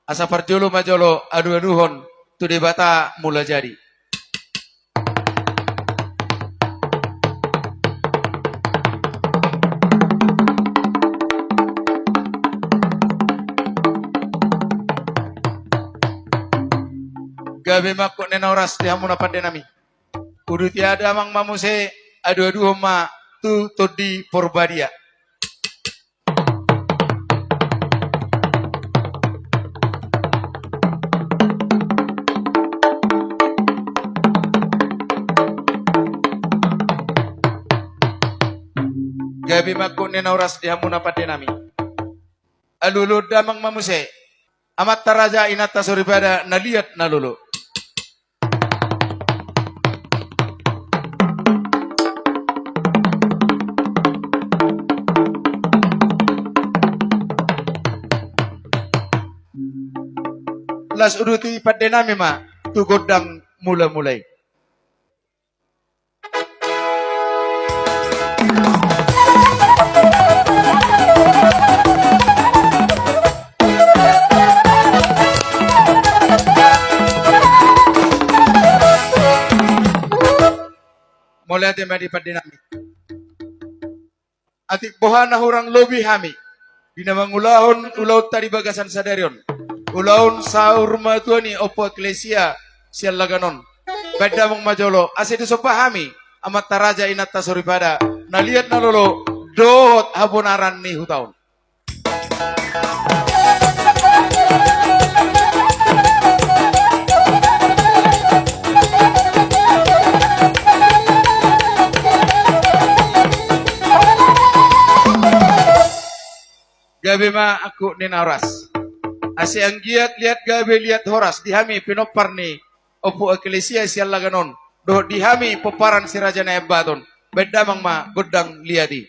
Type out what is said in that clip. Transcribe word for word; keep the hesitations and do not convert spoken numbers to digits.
Asa parjolo ma jolo adu-aduhon tu Debata Mulajadi. Gabe ma angkup ni na horas di hamuna pande nami. Uduti damang ma muse, adu-aduhon ma tu Tondi Porbadia. Gabe ma angkup ni na horas di hamuna pande nami. Alualuhon damang ma muse, amanta raja inanta soripada na liat na lolo. Laos uduti pande nami ma tu gondang mula-mula i. Mauliate ma di pande nami. Atik boha na hurang lobi hami di na mangulahon ulaonta di bagasan sadari on, ulaon saur matua ni Ompu Eklesia Siallagan on. Baen damang ma jolo asa disomba hami amanta raja inanta soripada na liat na lolo dohot habonaran ni huta on. Gabe ma angkup ni na horas. Asa anggiat liat gabe liat horas di hami pinompar ni Ompu Eklesia Siallagan on dohot di hami pomparan Si Raja Nai Ambaton. Baen damang ma gondang liat i.